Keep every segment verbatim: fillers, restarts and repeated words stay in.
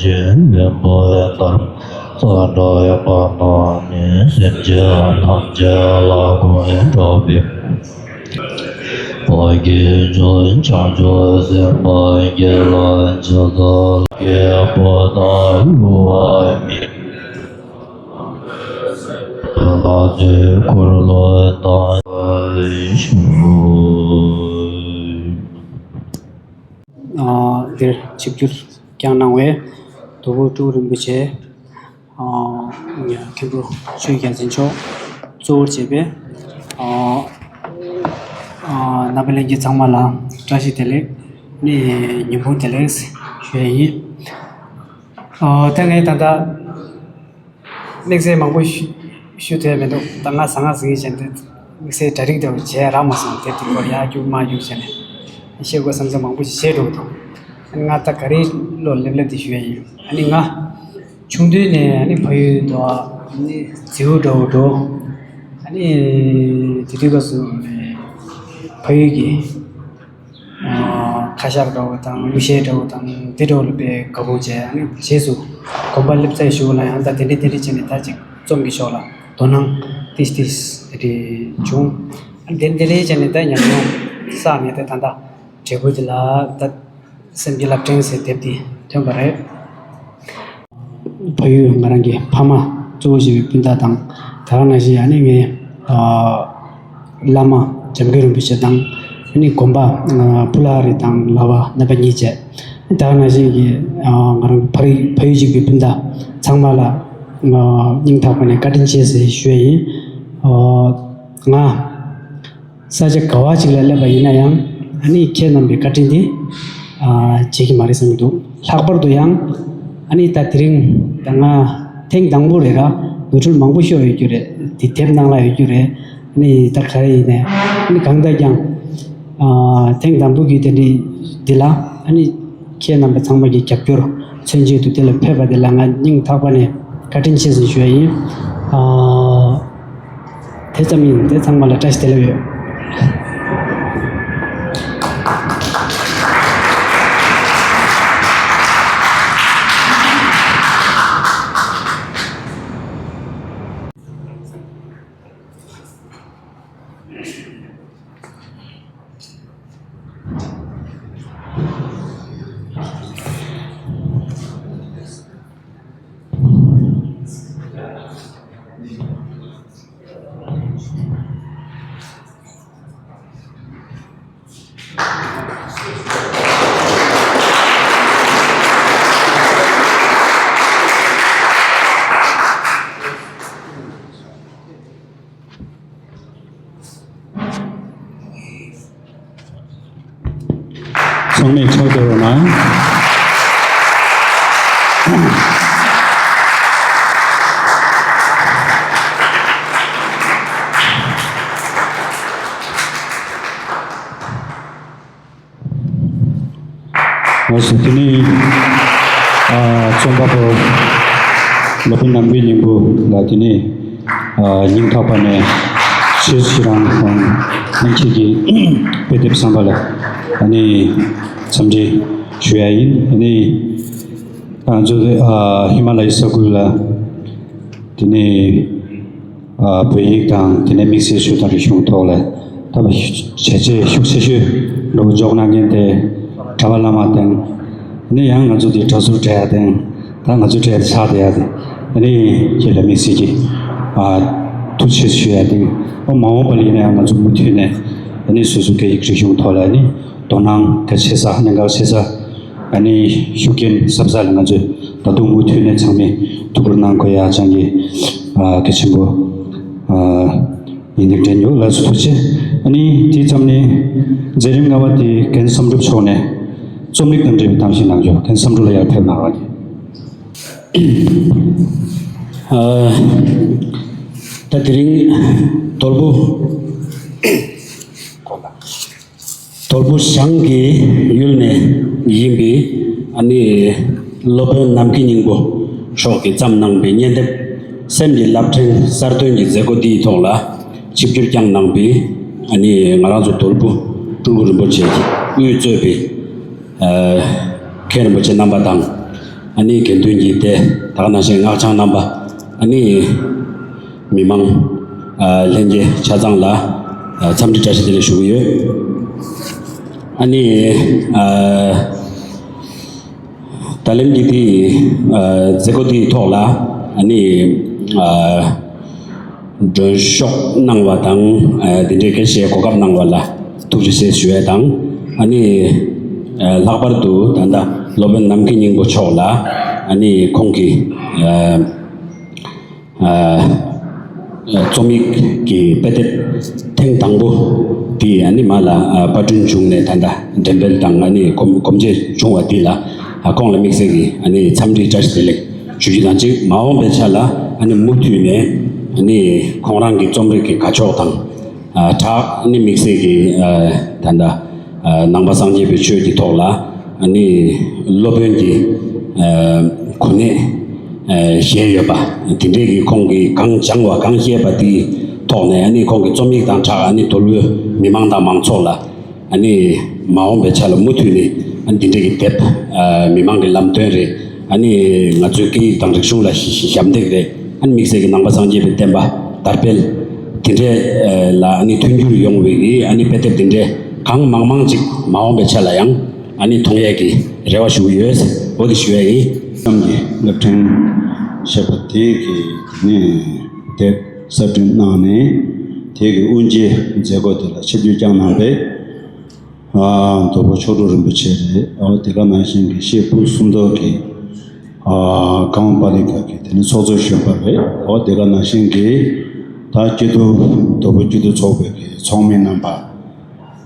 ཅན་བེམ་པོ་ལྟར། ས་འདྲ་ཡོད་པ་རྣམས་ནི། སེམས་ཅན་ཐམས་ཅད་ལ་གོ་འཕྲོད་པའི། བདག་གིས་ཆོས་ཀྱང་ཆོས་ཟེར་བ་ཡི་ལ། ཇི་ལྟར་ཀྱི་པོ་ཏ་ལུ་བ་མི། ལ་དེ་འཁོར་ལོ་དང་ཞུ། འདིར་ཆིབས་བསྒྱུར་བསྐྱངས་གནང་བའི་རྡོ་སྦུག་སྤྲུལ་སྐུ་རིན་པོ་ཆེ། མཁན་པོ་ཆོས་རྒྱལ་མཚན་མཆོག་གཙོ་བོར་བྱས་པའི་རྣམ་པ་ལྷན་རྒྱས་ཚང་མ་ལ་བཀྲ་ཤིས་བདེ་ལེགས། ནི་ཉིན་གུང་བདེ་ལེགས་ཞུ་ཡ་ཡིན། ད་ངས་ད་ལྟ་དམིགས་བསལ་མང་པོ་ཞུ་ཞུ་ཐུབ་ཡ་མི་འདུག་ད་ང་ཟང་ངེ་ཟིང་ངེ་བྱས་འདི་དམིགས་བསལ་གྲ་སྒྲིག་འདྲ་བོ་བྱས་རག་མ་སོང་། དེབ་དེ་སྐོར་ཡར་རྒྱུག་མར་རྒྱུག་བྱས་ནས་བཤད་དགོས་བསམ་བསམ་མང་པོ་ཞིག་བཤད་འགྲོ་གི་འདུག་ང་ད་ག་རེ་བློ་སླེབས་སླེབས་དེ་ཞུ་ཡ་ཡིན། ཨ་ནི་ང་ཆུང་དུས་ནས་ཨ་ནི་ཕ་ཡུལ་དུ་ཨ་ནི་རྫིའུ་འདྲ་བོ་འགྲོ། ཨ་ནི་དེ་དུས་སྐབས་སུ་ཕ་ཡུལ་གྱི་ཁ་ཤགས་འདྲ་བོ་དང་གླུ་གཞས་འདྲ་བོ་དང་དེ་འདྲ་བོ་ལ་དཔེ་དགའ་པོ་བྱས། ཨ་ནི་རྗེས་སུ་དགོན་པ་སླེབས་ཚར་གཞུག་ལ་ཡང་ད་དེ་འདྲ་དེ་འདྲ་བྱས་ནས་ད་ཅིག་རྩོམ་གྱི་ཕྱོགས་ལ་དོ་སྣང་ཏིས་ཏིས་དེ་འདྲ་བྱུང་། ཨ་ནི་དེ་འདྲ་དེ་འདྲ་བྱས་ནས་ད་ཉམས་མྱོང་བསགས་ནས་ད་ད་ལྟ་འབྲས་བུ་དེ་ལ་ད་སེམས་ཀྱི་རླབས་ཕྲེང་ཟེར་དེབ་དེ་ཐོན་པ་རེད། ཕ་ཡུལ་ང་རང་གི་ཕ་མ་གཙོ་བོ་བྱས་པའི་སྤུན་ཟླ་དང་། དེ་ག་ནང་བཞིན་ཨ་ནི་ངའི་ཨ་བླ་མ་འཇམ་མགོན་རིན་པོ་ཆེ་དང་། ཨ་ནི་དགོན་པ་ཨ་ཕུ་ལ་ཧ་རི་དང་ལ་བ་རྣམ་པ་གཉིས་བཅས། དེ་ག་ནང་བཞིན་གྱི་ཨ་ང་རང་གི་ཕ་རི་ཕ་ཡུལ་གཅིག་པའི་སྤུན་ཟླ་ཚང་མ་ལ་ཨ་སྙིང་ཐག་པ་ནས་བཀའ་དྲིན་ཆེ་ཟེར་ཞུ་ཡ་ཡིན། ཨ་ང་ས་ཆ་ག་བ་ཅིག་ལ་སླེབས་པ་ཡིན་ན་ཡང་། ཨ་ནི་ཁྱེད་རྣམ་པའི་བཀའ་དྲིན་འདི་ཨ་བརྗེད་ཀྱི་མ་རེད་བསམ་གྱི་འདུག་ལྷག་པར་དུ་ཡང་ཨ་ནི་ད་དེ་རིང་ད་ང་ཐེངས་དང་པོ་རེད་ར། ནོར་འཁྲུལ་མང་པོ་ཤོར་ཡོད་རྒྱུ་རེད། དེ་དེབ་ནང་ལ་ཡོད་རྒྱུ་རེད། ཨ་ནི་ད་ག་རེ་ཡིན་ནའི་ཨ་ནི་གང་ལྟར་ཀྱང་ཨ་ཐེངས་དང་པོ་གི་དེ་འདྲའི་འདི་ལ་ཨ་ནི་ཁྱེད་རྣམ་པ་ཚང་མ་གི་རྒྱབ་སྐྱོར་མཚོན་བྱེད་དུ་དེ་ལ་ཕེབས་པ་དེ་ལ་ང་སྙིང་ཐག་པ་ནས་བཀའ་དྲིན་ཆེ་ཟེར་ཞུ་ཡ་ཡིན། ཨ་དེ་ཙམ་ཡིན། དེ་ཚང་མ་ལ་བཀྲ་ཤིས་བདེ་ལེགས་ཡོད། ཚང་མས་ཕྱག་རྡོལ་རོགས་གནང་། ང་ཚོ་དེ་ནས་ཨ་རྩོམ་པ་པོ་སློབ་དཔོན་ནམ་མཁའི་སྙིང་པོ་ལ་དེ་ནས་ཨ་སྙིང་ཐག་པ་ནས་ཆེད་ཞུ་རང་དང་ཁྱེད་ཀྱི་དཔེ་དེབ་བསམ་པ་ལ་ཨ་ནི་འཚམས་འདྲི་ཞུ་ཡ་ཡིན། ཨ་ནི་ང་ཚོ་ཨ་ཧི་མ་ལ་ཡའི་ས་ཁུལ་ལ་དེ་ནས་ཨ་བོད་ཡིག་དང་དེ་ནས་དམིགས་བསལ་ཆོས་དང་རིག་གཞུང་ཐོག་ལ་ད་བྱས་རྗེས་ཤུགས་ཆེ་ཤོས་འགྲོ་འཇོག་གནང་མཁན་དེ་གྲྭ་པ་བླ་མ་དང་། ཨ་ནི་ཡང་ང་ཚོ་དེ་གྲྭ་ཟུར་གྲས་དང་ད་ང་ཚོ་གྲས་ཆགས་བསྡད་ཡ་དེ། ཨ་ནི་ཁྱེད་ལ་དམིགས་བསལ་གྱི་ཨ་ཐུགས་རྗེ་ཆེ་ཞུ་ཡ་དེ། ཨོ་མ་འོངས་པ་ལ་ཡིན་ན་ཡང་ང་ཚོ་མུ་མཐུད་ནས་ཨ་ནི་སོ་སོ་སྐད་ཡིག་རིག་གཞུང་ཐོག་ལ་ཨ་ནི་དོ་སྣང་གལ་ཆེ་ས་གནད་འགག་ཆེ་ས་ཨ་ནི་ཤུགས་རྐྱེན་ཟབ་ས་ལ་ང་ཚོས་ད་དུང་མུ་མཐུད་ནས་ཚང་མས་ཐུགས་ཁུར་གནང་དགོས་ཡ་ཅང་གི་ཨ་གལ་ཆེན་པོ་ཨ། ཡིན་དེ་དྲན་ཡོད། ལགས་སོ་ཐུགས་རྗེ་ཆེ། ཨ་ནི་དེ་ཙམ་ནས་མཛད་རིམ་ལྔ་པ་དེ་རྒན་བསམ་གྲུབ་མཆོག་ནས་རྩོམ་རིག་དང་འབྲེལ་བའི་གཏམ་ཞིག་གནང་རྒྱུ། རྒན་བསམ་གྲུབ་ལགས་ཡར་ཕེབས་གནང་རོགས་གྱིས། ཨ། ད་དེ་རིང་དོལ་པོ། དོལ་པོ་ཞང་གི་ཡུལ་ནས་ཡིན་པའི་ཨ་ནི་སློབ་དཔོན་ནམ་མཁའི་སྙིང་པོ་མཆོག་གིས་བརྩམས་གནང་པའི་སྙན་དེབ་སེམས་ཀྱི་རླབས་ཕྲེང་གསར་ཐོན་གྱི་མཛད་སྒོ་འདིའི་ཐོག་ལ་ཆིབས་བསྒྱུར་བསྐྱངས་གནང་པའི་ཨ་ནི་ང་རང་ཚོ་དོལ་པོ་སྤྲུལ་སྐུ་རིན་པོ་ཆེ་གིས་དབུས་གཙོས་པའི་ཨ་མཁན་རིན་པོ་ཆེ་རྣམ་པ་དང་། ཨ་ནི་དགེ་འདུན་གྱི་སྡེ་ད་ག་ནང་བཞིན་སྔགས་འཆང་རྣམ་པ། ཨ་ནི་མི་མང་ཨ་ལྷན་རྒྱས་ཆ་ཚང་ལ་ཨ་འཚམས་འདྲི་བཀྲ་ཤིས་བདེ་ལེགས་ཞུ་གི་ཡོད། ཨ་ནི་ཨ་ད་ལན་གྱི་དེའི་ཨ་མཛད་སྒོ་དེའི་ཐོག་ལ་ཨ་ནི་ཨ་མགྲོན་ཤོག་གནང་བ་དང་ཨ་དེ་འདྲའི་སྐད་ཆའི་གོ་སྐབས་གནང་བ་ལ་ཐུགས་རྗེ་ཆེ་ཞུ་ཡས་དང་། ཨ་ནི་ཨ་ལྷག་པར་དུ་ད་ལྟ་སློབ་དཔོན་ནམ་མཁའི་སྙིང་པོ་མཆོག་ལ་ཨ་ནི་ཁོང་གི་ཨ་ཨ་རྩོམ་ཡིག་གི་དཔེ་དེབ་ཐེངས་དང་པོ་དེ་ཨ་ནི་མ་ལ་ཨ་པར་སྐྲུན་བྱུང་ནས་ད་ལྟ་འགྲེམས་སྤེལ་དང་ཨ་ནི་གོམ་གོམ་བརྗེ་བྱུང་བ་དེ་ལ་ཨ་ཁོང་ལ་དམིགས་བསལ་གྱི་ཨ་ནི་འཚམས་འདྲི་བཀྲ་ཤིས་བདེ་ལེགས་ཞུ་རྒྱུ་དང་གཅིག་མ་འོངས་པའི་ཆ་ལ་ཨ་ནི་མུ་མཐུད་ནས་ཨ་ནི་ཁོང་རང་གི་རྩོམ་རིག་གི་དགའ་ཕྱོགས་དང་ཨ་ཕྲག་ཨ་ནི་དམིགས་བསལ་གྱི་ཨ་ད་ལྟ་ཨ་ནང་པ་སངས་རྒྱས་པའི་ཆོས་ཀྱི་ཐོག་ལ་ཨ་ནི་སློབ་དཔོན་གྱི་ཨ་གོ་གནས་ཨ་བཞེས་ཡོད་པ། དེ་འདྲའི་གི་ཁོང་གིས་གང་སྦྱངས་པ་གང་ཤེས་པ་དེའི་ཐོག་ནས་ཨ་ནི་ཁོང་གི་རྩོམ་ཡིག་དང་སྦྲགས་ཨ་ནི་དོལ་པོའི་མི་མང་དང་མང་ཚོགས་ལ་ཨ་ནི་མ་འོངས་པའི་ཆ་ལ་མུ་མཐུད་ནས་ཨ་ནི་འདི་འདྲའི་གི་དེབ་ཨ་མི་མང་གི་ལམ་སྟོན་རེད། ཨ་ནི་ང་ཚོའི་སྐད་ཡིག་དང་རིག་གཞུང་ལ་ཞབས་འདེགས་རེད། ཨ་ནི་དམིགས་བསལ་གྱི་ནང་པ་སངས་རྒྱས་པའི་བསྟན་པ་དར་སྤེལ་དེ་འདྲའི་ལ་ཨ་ནི་མཐུན་འགྱུར་ཡོང་བའི་གི་ཨ་ནི་དཔེ་དེབ་དེ་འདྲའི་གང་མང་མང་ཅིག་མ་འོངས་པའི་ཆ་ལ་ཡང་ཨ་ནི་མཐོང་ཡས་ཀྱི་རེ་བ་ཞུ་གི་ཡོད། འོ་དེ་ཞུ་ཡས་ཡིན། བསམ་གྱི་སློབ་ཕྲེང་བཤད་པ་དེ་གི་ནི་དེབ་གསར་སྐྲུན་གནང་ནས་དེ་གི་དབུ་འབྱེད་མཛད་སྒོ་དེ་ལ་ཆིབས་བསྒྱུར་བསྐྱངས་གནང་པས། ཨ་དོལ་པོ་མཆོག་སྤྲུལ་རིན་པོ་ཆེ་རེད། ཨོ་དེ་ག་ནང་བཞིན་གྱི་ཤེས་ཕུག་སུམ་མདོ་གི་ཨ་གངས་པ་ལི་ཀ་གི་དེ་ནི་ཚོགས་གཙོ་གཞོན་པ་རེད། ཨོ་དེ་ག་ནང་བཞིན་གྱི་ད་སྐྱིད་སྡུག་དོལ་པོ་སྐྱིད་སྡུག་ཚོགས་པའི་གི་ཚོགས་མི་རྣམ་པ།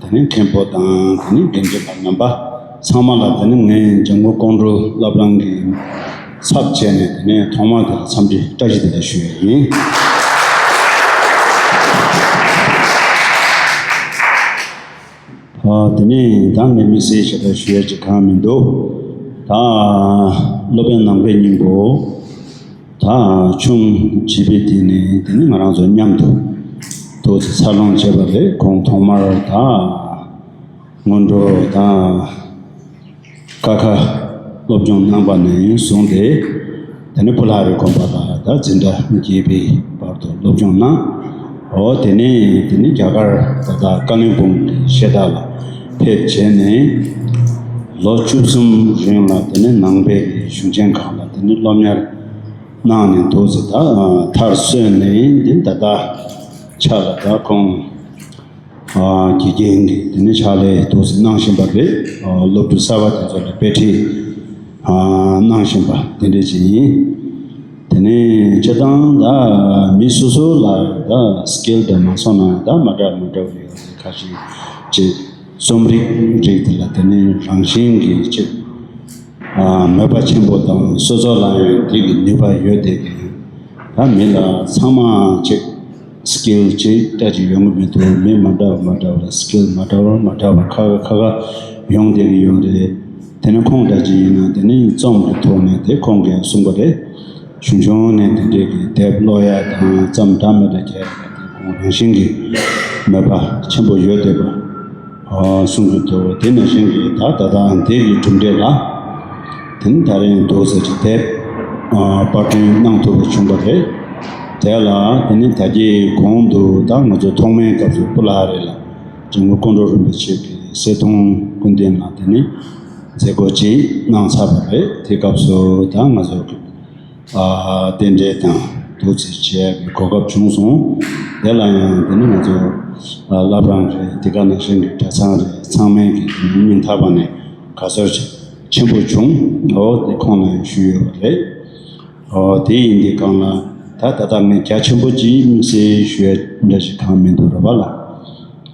དེ་ནི་མཁན་པོ་དང་དེ་ནི་འགན་འཛིན་པ་རྣམ་པ་ཚང་མ་ལ་དེ་ནི་ངས་འཇམ་མགོན་ཀོང་སྤྲུལ་བླ་བྲང་གི་ཚབ་བྱས་ནས་དེ་ནི་ཐོག་མར་དེ་ལ་འཚམས་འདྲི་བཀྲ་ཤིས་བདེ་ལེགས་ཞུ་ཡས་ཡིན། ཨ་དེ་ནས་ད་ངས་དམིགས་བསལ་ཞེ་དྲག་ཞུ་ཡ་ཅིག་གང་མི་འདུག་ད་སློབ་དཔོན་ནམ་མཁའི་སྙིང་པོ་ད་ཆུང་བྱིས་པའི་དུས་ནས་དེ་ནི་ང་རང་ཚོ་མཉམ་དུ་ཏོག་ཙམ་འཚར་ལོངས་བྱས་པ་རེད། ཁོང་ཐོག་མར་ད་སྔོན་འགྲོ་ད་ཀ་ཁ་སློབ་སྦྱོང་གནང་པ་ནས་བཟུང་སྟེ། དེ་ནས་སྤུ་ལགས་རི་དགོན་པ་ལ་ད་འཛིན་གྲྭ་བརྒྱད་པའི་བར་དུ་སློབ་སྦྱོང་གནང་། འོ་དེ་ནས་དེ་ནས་རྒྱ་གར་ད་ལྟ་ཀ་ལིང་སྦུག་གི་བཤད་གྲྭ་ལ་ཕེབས་བྱས་ནས་ལོ་བཅུ་གསུམ་རིང་ལ་དེ་ནས་ནང་པའི་གཞུང་ཆེན་ཁག་ལ་དེ་ནས་སློབ་གཉེར་གནང་ནས་འདུག་ཟེར། ད་མཐར་སོན་ནས་འདི་ད་ལྟ་ཆ་ལ་ད་ཁོང་དགེ་རྒན་གྱི་དེ་ནས་ཕྱག་ལས་འདུག་ཟེར་གནང་བཞིན་པ་རེད། སློབ་ཕྲུག་གསར་པ་དེ་ཚོ་ལ་དཔེ་ཁྲིད་གནང་བཞིན་པ་དེ་འདྲ་ཅིག་ཡིན། དེ་ནས་སྤྱིར་བཏང་ད་མི་སོ་སོ་ལ་ད་སི་ཀིལ་དེ་མ་སོང་ན་ད་མ་འདྲ་མ་འདྲ་བ་ཡོད་རེད། ཁ་ཤས་ཅིག་རྩོམ་རིག་རིགས་དེ་ལ་དེ་ནས་རང་བཞིན་གྱི་ཅིག་མོས་པ་ཆེན་པོ་དང་སོ་སོ་ལ་ཡང་དེ་གི་ནུས་པ་ཡོད་དེ་གི་ད་མི་ལ་ཚང་མ་ཅིག་སི་ཀིལ་ཅིག་ལྟ་ཅིག་ཡོང་གི་མི་འདུག་མི་མ་འདྲ་བ་མ་འདྲ་བ་ལ་སི་ཀིལ་མ་འདྲ་བ་མ་འདྲ་བ་ཁ་ཁ་ཁ་ཁ་ཡོང་བསྡད་ཀྱི་ཡོད་རེད། དེ་ནས་ཁོང་འདྲ་ཅིག་ཡིན་ན་དེ་ནས་རྩོམ་གྱི་ཐོག་ནས་དེ་ཁོང་གིས་གསུངས་པ་རེད། ཆུང་ཆུང་ནས་དེ་འདྲའི་གི་དེབ་ཀློག་ཡ་དང་རྩོམ་འདྲ་མི་འདྲ་རྒྱག་ཡ་དེ་ཁོང་རང་བཞིན་གྱི་མོས་པ་ཆེན་པོ་ཡོད་བསྡད་པ། གསུང་གི་འདུག་དེ་ནང་བཞིན་གྱི་ད་ད་ལྟ་འདི་ཡི་གྲུབ་འབྲས་ལ་དེ་ནི་ད་རིང་འདུག་ཟེར་གྱི་དེབ་པར་སྐྲུན་གནང་ཐུབ་པ་བྱུང་བ་རེད། དེ་ལ་དེ་ནི་ད་གིན་གོང་དུ་ད་ང་ཚོ་ཐོག་མའི་སྐབས་སུ་སྤུ་ལགས་རེད་ལ་འཇམ་མགོན་ཀོང་སྤྲུལ་རིན་པོ་ཆེ་གི་གསེར་གདུང་སྐུ་རྟེན་ལ་དེ་ནི་མཛད་སྒོ་ཅིག་གནང་ཚར་བ་རེད། དེ་སྐབས་སུ་ད་ང་ཚོ་གི་རྟེན་འབྲེལ་དང་ཐུགས་རྗེ་ཆེ་གི་གོ་སྐབས་བྱུང་སོང་། དེ་ལ་ཡང་དེ་ནི་ང་ཚོ་བླ་བྲང་རེད། དེ་ག་ནང་བཞིན་གྱི་གྲྭ་ཚང་རེད། ཚང་མས་ཀྱི་དེ་ནི་སྙིང་ཐག་པ་ནས་དགའ་ཚོར་ཆེན་པོ་བྱུང་། འོ་དེ་ཁོང་ལ་ཡང་ཞུས་ཡོད་པ་རེད། འོ་དེ་ཡིན་དུས་སྒང་ལ་ད་ད་ལྟ་ངས་རྒྱ་ཆེན་པོ་ཅིག་དམིགས་བསལ་ཞུ་ཡ་འདྲ་ཞིག་གང་མི་འདུག་རེད་པ་ལ།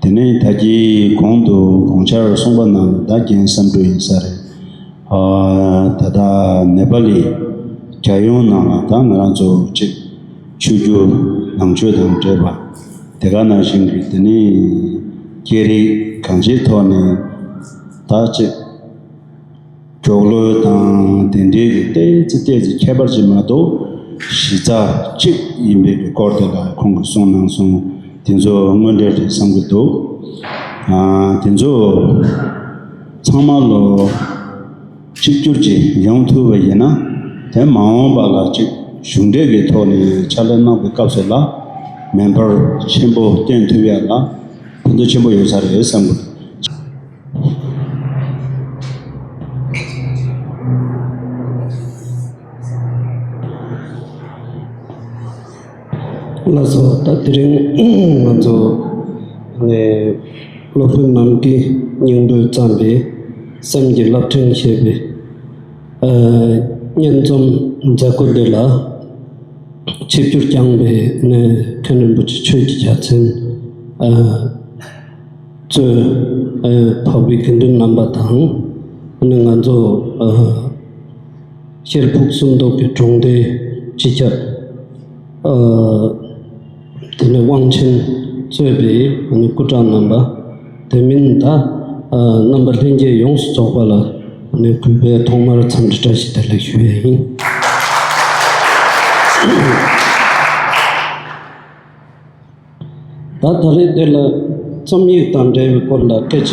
དེ་ནས་ད་གིན་གོང་དུ་དགོངས་འཆར་གསུངས་པ་ནང་ལ་ད་རྒན་བསམ་གྲུབ་ཡིན་ས་རེད། ད་ལྟ་ནེ་པ་ལི་རྒྱལ་ཡོངས་ནང་ལ་ད་ང་རང་ཚོ་ཅིག་ཆོས་བརྒྱུད་ནང་ཆོས་དང་འབྲེལ་བ་དེ་ག་ནང་བཞིན་གྱི་དེ་ནི་སྐད་རིགས་གང་ཅིའི་ཐོག་ནས་ད་ཅིག་སྐྱོག་ལོས་དང་དེ་འདྲའི་གི་ཏོག་ཙམ་ཏོག་ཙམ་ཁྱད་པར་ཅིག་མ་གཏོགས་གཞི་རྩ་གཅིག་ཡིན་པའི་གི་སྐོར་དེ་ལ་ཁོང་གིས་གསུངས་གནང་སོང་། དེ་ཚོ་དངོས་འབྲེལ་རེད་བསམ་གྱི་འདུག་དེ་ཚོ་ཚང་མ་ལོ་གཅིག་གྱུར་གྱིས་ཡོང་ཐུབ་པ་ཡིན་ན་ དེ་མ་འོངས་པ་ལ་ཅིག་གཞུང་འབྲེལ་གྱི་ཐོག་ནས་ཕྱག་ལས་གནང་བའི་སྐབས་སུ་ལ་མེ་འཕར་ཆེན་པོ་བསྟན་ཐུབ་ཡ་ལ་ཕན་ཐོགས་ཆེན་པོ་ཡོད་ས་རེད་བསམ་གི་འདུག་ལགས་སོ། ད་དེ་རིང་ང་ཚོ་ནས་སློབ་དཔོན་ནམ་མཁའི་སྙིང་པོས་བརྩམས་པའི་སེམས་ཀྱི་རླབས་ཕྲེང་ཞེས་པའི་ཨ་སྙན་རྩོམ་མཛད་སྒོ་འདི་ལ་ཆིབས་བསྒྱུར་བསྐྱངས་པའི་ནས་མཁན་རིན་པོ་ཆེ་ཆོས་ཀྱི་རྒྱལ་མཚན་ཨ་གཙོས་ཨ་འཕགས་པའི་དགེ་འདུན་རྣམ་པ་དང་ནས་ང་ཚོ་ཨ་ཤེལ་ཕུག་སུམ་མདོ་གི་གྲོང་སྡེ་སྤྱི་ཁྱབ་ཨ་དེ་ནས་དབང་ཆེན་གཙོས་པའི་ཨ་ནི་སྐུ་དྲག་རྣམ་པ། དེ་མིན་ད་ཨ་རྣམ་པ་ལྷན་རྒྱས་ཡོངས་སུ་རྫོགས་པ་ལ་ཨ་ནི་གུས་པས་ཐོག་མར་འཚམས་འདྲི་བཀྲ་ཤིས་བདེ་ལེགས་ཞུ་ཡས་ཡིན། ད་ད་རེས་འདི་ལ་རྩོམ་ཡིག་དང་འབྲེལ་བའི་སྐོར་ལ་སྐད་ཆ་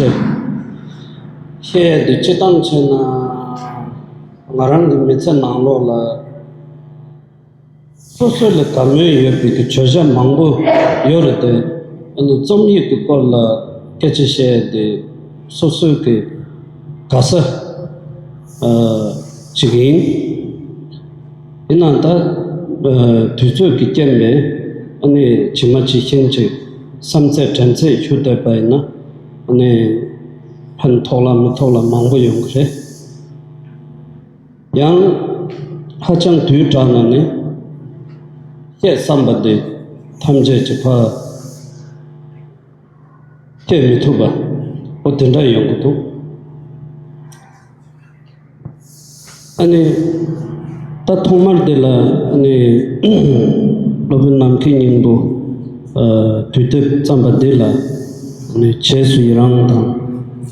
བཤད་ཡས་འདི་སྤྱིར་བཏང་བྱས་ན་ང་རང་གི་མི་ཚེ་ནང་ལོགས་ལ། སོ་སོ་ལ་དགའ་མོས་ཡོད་པའི་གི་བརྗོད་བྱ་མང་པོ་ཡོད་རེད་དེ། ཨ་ནི་རྩོམ་ཡིག་གི་སྐོར་ལ་སྐད་ཆ་བཤད་དེ་སོ་སོའི་གི་དགའ་ས་ཨ་ཅིག་ཡིན། ཡིན་ནའང་ད་ཨ་དུས་ཚོད་ཀྱི་རྐྱེན་པས་ཨ་ནི་ཇི་མ་ཇི་བཞིན་ཅིག་བསམ་ཚད་དྲན་ཚད་ཞུ་བསྡད་པ་ཡིན་ན་ཨ་ནི་ཕན་ཐོགས་ལ་མི་ཐོགས་ལ་མང་པོ་ཡོང་གི་རེད། ཡང་ཧ་ཅང་དུས་དྲགས་ན་ནི་བཤད་བསམ་པ་འདི་ཐམས་ཅད་ཀྱི་ཕར་བཤད་མི་ཐུབ་པ་འོ་དེ་འདྲ་ཡོང་གི་འདུག་ཨ་ནི་ད་ཐོག་མར་འདི་ལ་ཨ་ནི་སློབ་དཔོན་ནམ་མཁའི་སྙིང་པོ་ཨ་དུས་དེབ་བརྩམས་པ་འདི་ལ་ཨ་ནི་རྗེས་སུ་ཡི་རང་དང་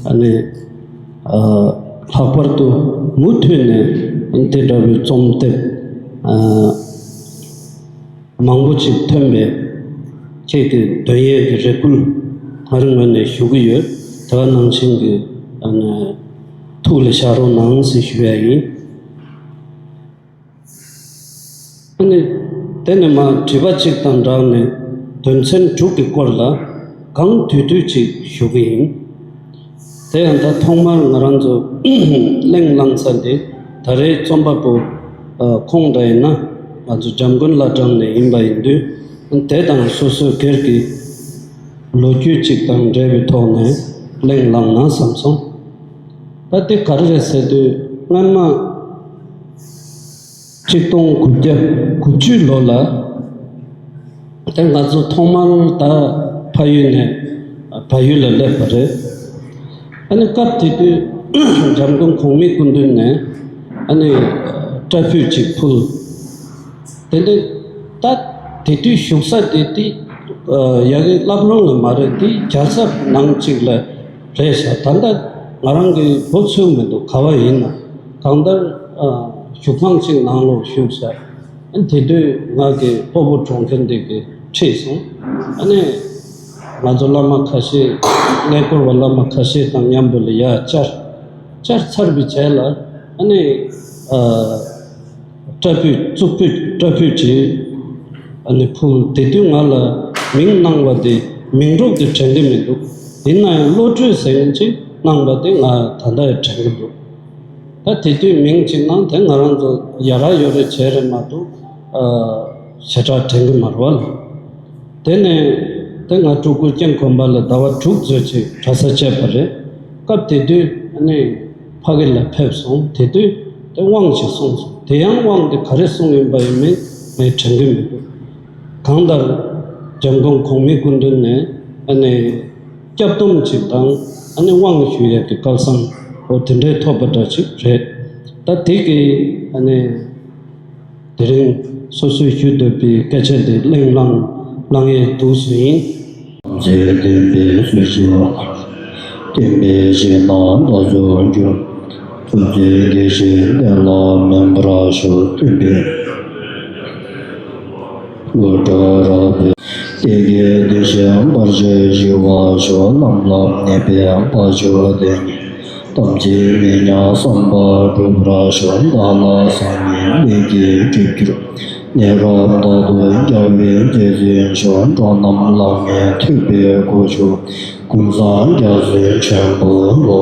ཨ་ནི། ལྷག་པར་དུ་མུ་མཐུད་ནས་དེ་འདྲ་བའི་རྩོམ་དེབ་མང་པོ་ཅིག་ཐོན་པའི་ཁྱེད་ཀྱི་འདོན་ཡས་ཀྱི་རེ་སྐུལ་ང་རང་ངོས་ནས་ཞུ་གི་ཡོད། དེ་ག་ནང་བཞིན་གྱི་ཐུགས་ལ་བཞག་རོགས་གནང་ཟེར་ཞུ་ཡ་ཡིན། ཨ་ནི། དེ་ནས་མ་དྲི་བ་གཅིག་དང་སྦྲགས་ནས་དོན་ཚན་དྲུག་གི་སྐོར་ལ་གང་དུས་དུས་ཅིག་ཞུ་གི་ཡིན། དེ་ཡང་ད་ཐོག་མར་ང་རང་ཚོ་གླེང་བསླངས་ས་འདི་ད་རེས་རྩོམ་པ་པོ་ཁོང་འདྲ་ཡིན་ན་ང་ཚོ་འཇམ་མགོན་བླ་བྲང་ནས་ཡིན་པ་ཡིན་དུས་དེ་དང་སོ་སོའི་སྒེར་གྱི་ལོ་རྒྱུས་གཅིག་དང་འབྲེལ་བའི་ཐོག་ནས་གླེང་བསླངས་ན་བསམ་སོང་། ད་དེ་ག་རེ་རེད་ཟེར་དུས་སྔན་མ། ཆིག་སྟོང་དགུ་བརྒྱ་དགུ་བཅུ་ལོ་ལ་དེ་ང་ཚོ་ཐོག་མར་ད་ཕ་ཡུལ་ནས་བལ་ཡུལ་ལ་སླེབས་པ་རེད། ཨ་ནི་སྐབས་དེ་དུས་འཇམ་མགོན་གོང་མའི་སྐུ་མདུན་ནས་ཨ་ནི་སྐྲ་ཕུད་ཅིག་ཕུལ། དེ་ནས་ད་དེ་དུས་བཞུགས་ས་དེ་དེ་ཡ་གི་བླ་བྲང་ལ་མ་རེད། དེ་རྒྱལ་ས་ནང་གཅིག་ལ་རེད་ཤག་ད་ལྟ་ང་རང་གི་འབོད་ཚོད་མི་འདུག་ག་བ་ཡིན་ན། གང་ལྟར་ཨ་བཞུགས་ཁང་གཅིག་ནང་ལོགས་བཞུགས་ས། ཨ་ནི་དེ་དུས་ང་གི་སྤོ་བོ་གྲོངས་མཁན་དེ་གི་ཁྲིད་སོང་། ཨ་ནི་ང་ཚོ་བླ་མ་ཁ་ཤས་གནས་སྐོར་བ་བླ་མ་ཁ་ཤས་དང་མཉམ་པོ་ལ་ཡར་བཅར། བཅར་ཚར་བའི་རྗེས་ལ་ཨ་ནི་ཨ་སྐྲ་ཕུད་གཙུག་ཕུད་སྐྲ་ཕུད་ཅིག་ཨ་ནི་ཕུལ། དེ་དུས་ང་ལ་མིང་གནང་བ་དེ་མིང་འབྲུ་དེ་དྲན་གི་མི་འདུག་ཡིན་ན་ཡང་བློ་གྲོས་ཟེར་མཁན་ཅིག་གནང་བ་དེ་ང་ད་ལྟ་ཡང་དྲན་གི་འདུག་ད་དེ་དུས་མིང་གཅིག་ནང་དེ་ང་རང་ཚོ་ཡ་ར་ཡོ་རེ་བྱས་རེད་མ་གཏོགས་ཨ་ཞེ་དྲག་དྲན་གི་མ་རེད་བ། དེ་ནས་དེ་ང་སྤྲུལ་སྐུ་རྐྱེན་གོན་པ་ལ་ཟླ་བ་དྲུག་ཙམ་ཅིག་གྲྭ་ས་བཅད་པ་རེད། སྐབས་དེ་དུས་ཨ་ནི་ཕ་གི་ལ་ཕེབས་སོང་། དེ་དུས་དེ་དབང་ཞིག་གསུངས་སོང་། དེ་ཡང་དབང་དེ་ག་རེ་གསུངས་ཡིན་པ་ཡིན་མིན་ངས་དྲན་གི་མི་འདུག་གང་ལྟར་འཇམ་མགོན་གོང་མའི་སྐུ་མདུན་ནས་ཨ་ནི་སྐྱབས་སྡོམ་ཅིག་དང་ཨ་ནི་དབང་ཞུ་ཡས་ཀྱི་སྐལ་བཟང་འོ་དེ་འདྲའི་ཐོབ་པ་འདྲ་ཅིག་རེད། ད་དེ་གི་ཨ་ནི་དེ་རིང་སོ་སོས་ཞུ་འདོད་པའི་སྐད་ཆ་དེ་གླེང་བསླངས་གནང་ཡས་འདུག་ཟེར་ཡིན། རྗེ་བསྟན་པའི་སྲིད་ཞིའོ། བསྟན་པའི་གཞི་རྣམས་རྟོགས་སུ་འགྱུར། ཐུགས་རྗེའི་དགེ་བཤེས་བསྟན་ལ་སྨིན་པར་ཤོག་སྟོན་པའི་བློ་གྲོས་རབ་སྤེལ། བདེ་དགེ་བདེ་གཤེགས་བར་ཆད་ཞི་བར་ཤོག་ལམ་ལ་གནས་པའི་བར་ཆད་དེ་ཉིད་ཐམས་ཅད་མི་ཉམས་བསམ་པ་འགྲུབ་པར་ཤོག་བདག་ལ་སངས་ ནད་ཀྱིས་སྒྲིབ་གྱུར། ནད་རབ་བདག་ཏུ་རྒྱལ་བའི་རྗེ་བཙུན་མཆོག་འགྲོ་རྣམས་ལ་ངས་ཐུགས་ཕན་གོ་ཆོད། ཀུན་བཟང་རྒྱལ་བའི་ཆེན་པོ་ལོ།